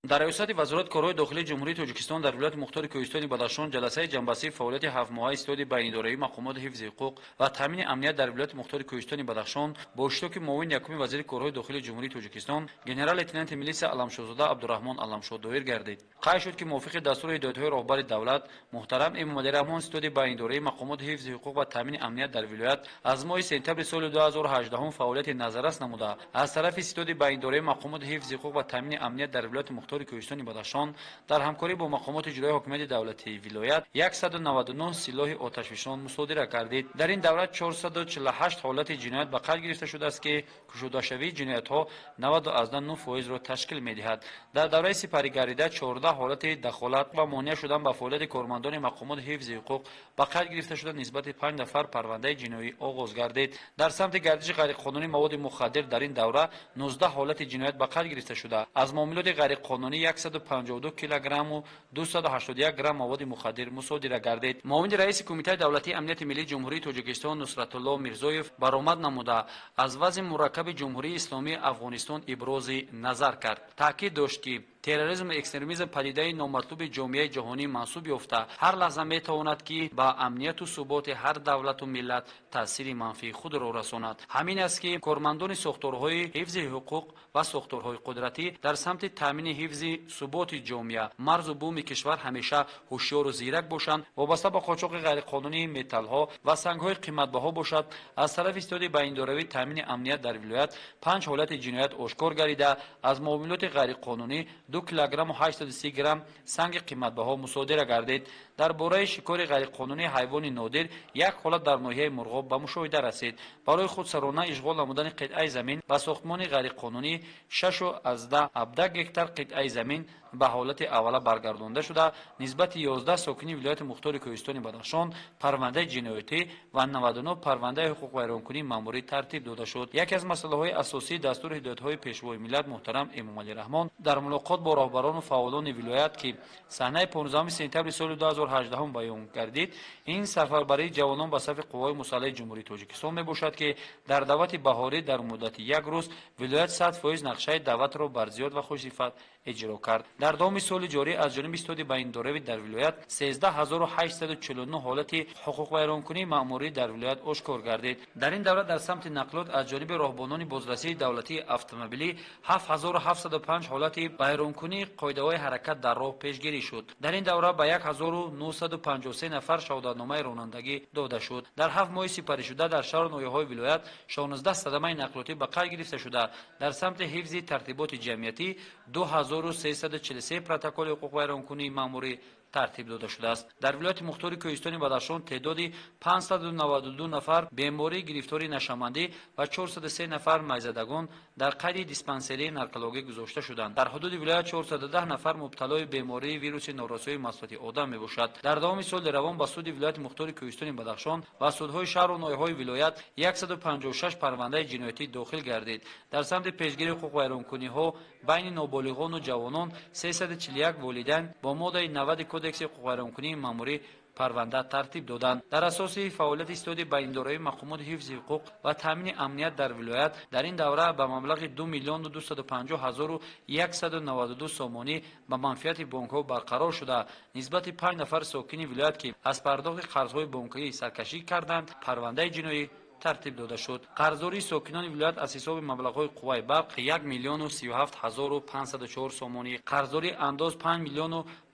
Дар раёсати Вазорати корҳои дохилии Ҷумҳурии Тоҷикистон дар вилояти мухтори Кӯҳистони Бадахшон ҷаласаи ҷамъбастии фаъолияти ҳафтмоҳаи ситоди байнидораии мақомоти ҳифзи ҳуқуқ ва таъмини амният дар вилояти мухтори Кӯҳистони Бадахшон бо иштироки муовини якуми вазири корҳои дохилии Ҷумҳурии Тоҷикистон генерал-лейтенанти милиса Аламшоҳзода Абдураҳмон Аламшоҳ доир гардид. Қайд шуд, ки мувофиқи дастуру ҳидоятҳои роҳбари давлат муҳтарам Эмомалӣ Раҳмон ситоди байнидораии мақомоти ҳифзи ҳуқуқ ва таъмини амният дар вилоят аз моҳи сентябри соли 2018 фаъолияти назаррас намуда, аз тарафи ситоди байнидораии мақомоти ҳифзи ҳуқуқ ва таъмини амният дар вилояти мухтори Кӯҳистони Бадахшон дар ҳамкорӣ бо мақомоти иҷроии ҳокимияти давлатии вилоят 199 силоҳи оташфишон мусодира гардид. Дар ин давра 448 ҳолати ҷиноят ба қайд гирифта шудааст, ки кушодашавии ҷиноятҳо 99% ташкил медиҳад. Дар давраи сипарӣ гардида 14 ҳолати дахолат ва монеа шудан ба фаъолияти кормандони мақомоти ҳифзи ҳуқуқ ба қайд гирифта шуда, нисбати 5 нафар парвандаи ҷиноӣ оғоз гардид. Дар самти гардиши ғайриқонунии маводи мухаддир дар ин давра 19 ҳолати ҷиноят ба қайд гирифта шуда, аз муомилоти ғайриқонунӣ 152 килограмму 281 грамм маводи мухаддир мусодира гардид. Муовини раиси Кумитаи давлатии амнияти миллии Ҷумҳурии Тоҷикистон Нусратулло Мирзоев баромад намуда, аз вазъи мураккаби Ҷумҳурии Исломии Афғонистон ибрози назар кард. Таъкид дошт, ки терроризму экстремизм падидаи номатлуби ҷомеаи ҷаҳонӣ мансуб ёфта, ҳар лаҳза метавонад, ки ба амнияту суботи ҳар давлату миллат таъсири манфии худро расонад. Ҳамин аст, ки кормандони сохторҳои ҳифзи ҳуқуқ ва сохторҳои қудратӣ дар самти таъмини ҳифзи суботи ҷомеа, марзу буми кишвар ҳамеша ҳушёру зирак бошанд. Вобаста ба қочоқи ғайриқонунии металлҳо ва сангҳои қиматбаҳо бошад, аз тарафи ситоди байнидоравии таъмини амният дар вилоят 5 ҳолати ҷиноят ошкор гардида, аз муомилоти ғайриқонунӣ 2 килограмму 830 грамм санги қиматбаҳо мусодира гардид. Дар бораи шикори ғайриқонунии ҳайвони нодир як ҳолат дар ноҳияи Мурғоб ба мушоҳида расид. Барои худсарона ишғол намудани қитъаи замин ва сохтмони ғайриқонунӣ 6,17 гектар қитъаи замин ба ҳолати аввала баргардонда шуда, нисбати 11 сокини вилояти мухтори Кӯҳистони Бадахшон парвандаи ҷиноятӣ ва 99 парвандаи ҳуқуқвайронкунии маъмурӣ тартиб дода шуд. Яке аз масъалаҳои асосии дастуру ҳидоятҳои Пешвои миллат муҳтарам Эмомалӣ Раҳмон дар мулоқот бо роҳбарону фаъолони вилоят, ки саҳнаи 15 сентябри соли 2018 баён гардид, ин сафарбарии ҷавонон ба сафи қувваҳои мусаллаҳи Ҷумҳурии Тоҷикистон мебошад, ки дар даъвати баҳорӣ дар муддати як рӯз вилоят 100% нақшаи даъватро барзиёд ва хушсифат иҷро кард. Дар давоми соли ҷорӣ аз ҷониби ситоди байнидоравӣ дар вилоят 13849 ҳолати ҳуқуқвайронкунии маъмурӣ дар вилоят ошкор гардид. Дар ин давра дар самти нақлиёт аз ҷониби роҳбонони бозрасии давлатии автомобилӣ 7705 ҳолати вайронкунии қоидаҳои ҳаракат дар роҳ пешгирӣ шуд. Дар ин давра ба 1953 нафар шаҳодатномаи ронандагӣ дода шуд. Дар 7 моҳи сипаришуда дар шаҳру ноҳияҳои вилоят 16 садамаи нақлиётӣ ба қайд гирифта шуда, дар самти ҳифзи тартиботи ҷамъиятӣ 2343 протоколи ҳуқуқвайронкунии маъмурӣ тартиб дода шудааст. Дар вилояти мухтори Кӯҳистони Бадахшон теъдоди 592 нафар бемории гирифтори нашъамандӣ ва 403 нафар майзадагон дар қайди диспансерии наркологӣ гузошта шуданд. Дар ҳудуди вилоят 410 нафар мубталои бемории вируси норасоии маҳсулоти одам мебошад. Дар давоми соли равон ба суди вилояти мухтори Кӯҳистони Бадахшон ва судҳои шаҳру ноҳияҳои вилоят 156 парвандаи ҷиноятӣ дохил гардид. Дар самти пешгирии ҳуқуқвайронкуниҳо байни ноболиғону ҷавонон 341 волидайн бо моддаи 90 Кодекси ҳуқуқвайронкунии маъмурӣ парванда тартиб доданд. Дар асоси фаъолияти ситоди байнидораии мақомоти ҳифзи ҳуқуқ ва таъмини амният дар вилоят дар ин давра ба маблағи 2 250 192 сомонӣ ба манфиати бонкҳо барқарор шуда, нисбати 5 нафар сокини вилоят, ки аз пардохти қарзҳои бонкӣ саркашӣ карданд, парвандаи ҷиноӣ тартиб дода шуд. Қарздории сокинони вилоят аз ҳисоби маблағҳои қувваи барқ 1 037 504 сомонӣ, қарздории андоз 5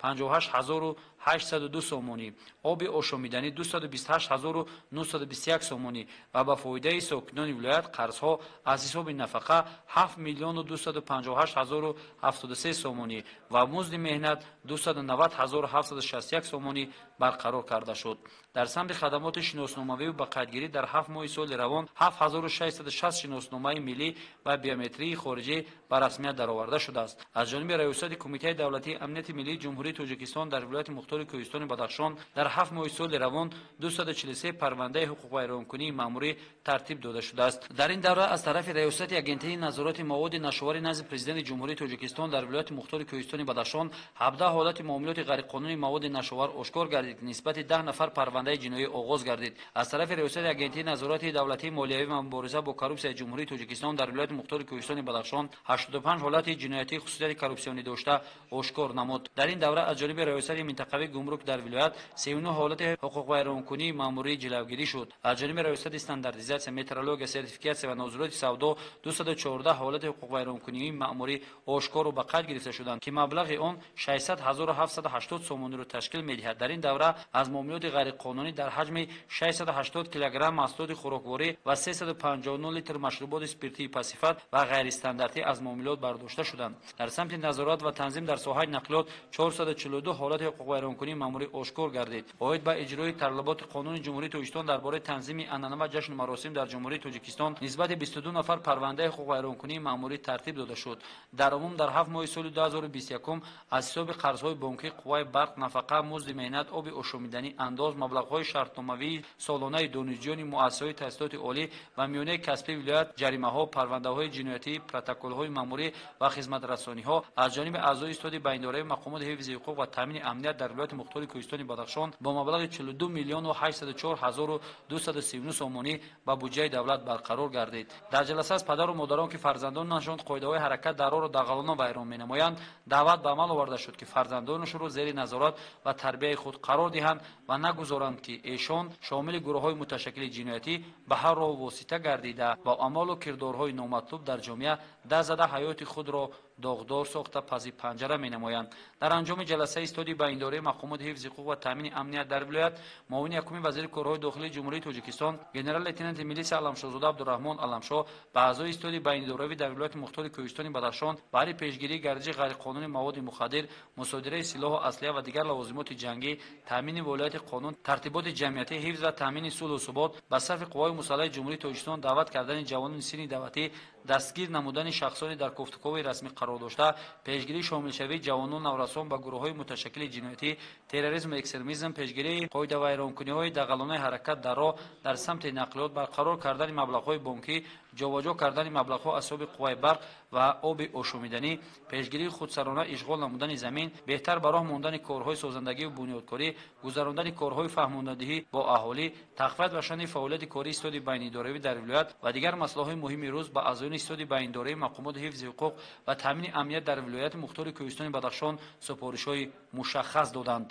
058 802 сомонӣ, оби ошомиданӣ 228 921 сомонӣ ва ба фоидаи сокинони вилоят қарзҳо аз ҳисоби нафақа 7 258 073 сомонӣ ва музди меҳнат 290 761 сомонӣ барқарор карда шуд. Дар самти хадамоти шиносномавию ба қайдгирӣ дар 7 моҳи соли равон 7660 шиносномаи миллӣ ва биометрии хориҷӣ ба расмият дароварда шудааст. Аз ҷониби Раёсати Кумитаи давлатии амнияти миллии Ҷумҳурии Ҷумҳурии Тоҷикистон дар вилояти мухтори Кӯҳистони Бадахшон дар 7 моҳи соли равон 243 парвандаи ҳуқуқвайронкунии маъмурӣ тартиб дода шудааст. Дар ин давра аз тарафи Раёсати Агентии назорати маводи нашовари назди Президенти Ҷумҳурии Тоҷикистон дар вилояти мухтори Кӯҳистони Бадахшон 17 ҳолати муомилоти ғайриқонунии маводи нашовар ошкор гардид, нисбати 10 нафар парвандаи ҷиноӣ оғоз гардид. Аз тарафи Раёсати Агентии назорати давлатии молиявӣ ва мубориза бо коррупсияи Ҷумҳурии Тоҷикистон дар вилояти мухтори Кӯҳистони Бадахшон 85 ҳолати ҷиноятии хусусияти коррупсионӣ дошта ошкор намуд. Дар ин давра аз ҷониби Раёсати минтақавии гумрук дар вилоят 39 ҳолати ҳуқуқвайронкунии маъмурӣ ҷилавгирӣ шуд. Аз ҷониби Раёсати стандартизатсия, метрология, сертификатсия ва нозироти савдо 214 ҳолати ҳуқуқвайронкунии маъмурӣ ошкору ба қайд гирифта шуданд, ки маблағи он 600 780 сомониро ташкил медиҳад. Дар ин давра аз муомилоти ғайриқонунӣ дар ҳаҷми 680 килограмм маҳсулоти хӯрокворӣ ва 359 литр машруботи спиртии пастсифат ва ғайристандартӣ аз муомилот бардошта шуданд. Дар самти назорат ва танзим дар соҳаи нақлиёт 442 ҳолати ҳуқуқвайронкунии маъмурӣ ошкор гардид. Оид ба иҷрои талаботи Қонуни Ҷумҳурии Тоҷикистон дар бораи танзими анъана ва ҷашну маросим дар Ҷумҳурии Тоҷикистон нисбати 22 нафар парвандаи ҳуқуқвайронкунии маъмурӣ тартиб дода шуд. Дар умум дар 7 моҳи соли 2021 аз ҳисоби қарзҳои бонкӣ, қувваи барқ, нафақа, музди меҳнат, оби ошомиданӣ, андоз, маблағҳои шартномавии солонаи донишҷӯёни муассисаҳои таҳсилоти олӣ ва миёнаи касбии вилоят, ҷаримаҳо, парвандаҳои ҷиноятӣ, протоколҳои маъмурӣ ва хизматрасониҳо аз ҷониби аъзои истоди байнидораи мақомоти ҳифзи ҳуқуқ ва таъмини амният дар вилояти мухтори Кӯҳистони Бадахшон бо маблағи 42 миллиону 804 ҳазору 239 сомонӣ ба буҷаи давлат барқарор гардид. Дар ҷаласа аз падару модарон, ки фарзандонашон қоидаҳои ҳаракат дар роҳро дағалона вайрон менамоянд, даъват ба амал оварда шуд, ки фарзандонашонро зери назорат ва тарбияи худ қарор диҳанд ва нагузоранд, ки эшон шомили гурӯҳҳои муташаккили ҷиноятӣ ба ҳар роҳу восита гардида, бо амолу кирдорҳои номатлуб дар ҷомеа даст зада, ҳаёти худро доғдор сохта, паси панҷара менамоянд. Дар анҷоми ҷаласаи истоди байнидораи мақомоти ҳифзи ҳуқуқ ва таъмини амният дар вилоят муовини якуми вазири корҳои дохилии Ҷумҳурии Тоҷикистон генерал-лейтенанти милисия Аламшоҳзода Абдураҳмон Аламшоҳ ба аъзои истоди байнидоравӣ дар вилояти мухтори Кӯҳистони Бадахшон баҳри пешгирии гардиши ғайриқонунии маводи мухаддир, мусодираи силоҳу аслиҳа ва дигар лавозимоти ҷангӣ, таъмини волияти қонун, тартиботи ҷамъиятӣ, ҳифз ва таъмини сулҳу субот, ба сафи қувваҳои мусаллаҳи Ҷумҳурии Тоҷикистон даъват кардани ҷавонони синни даъватӣ, дастгир намудани шахсони дар кофтукови расмӣ қарор дошта, пешгирии шомилшавии ҷавонону наврасон ба гурӯҳҳои муташаккили ҷиноятӣ, терроризму экстремизм, пешгирии қоидавайронкуниҳои дағалонаи ҳаракат дар роҳ дар самти нақлиёт, барқарор кардани маблағҳои бонкӣ, ҷобаҷо кардани маблағҳо аз ҳисоби қувваи барқ ва оби ошомиданӣ, пешгирии худсарона ишғол намудани замин, беҳтар ба роҳ мондани корҳои созандагию бунёдкорӣ, гузарондани корҳои фаҳмондадиҳӣ бо аҳолӣ, тақвият бахшидани фаъолияти кории истоди байнидоравӣ дар вилоят ва дигар масъалаҳои муҳими рӯз ба аъзоёни истоди байнидораи мақомоти ҳифзи ҳуқуқ ва таъмини амният дар вилояти мухтори Кӯҳистони Бадахшон супоришҳои мушаххас доданд.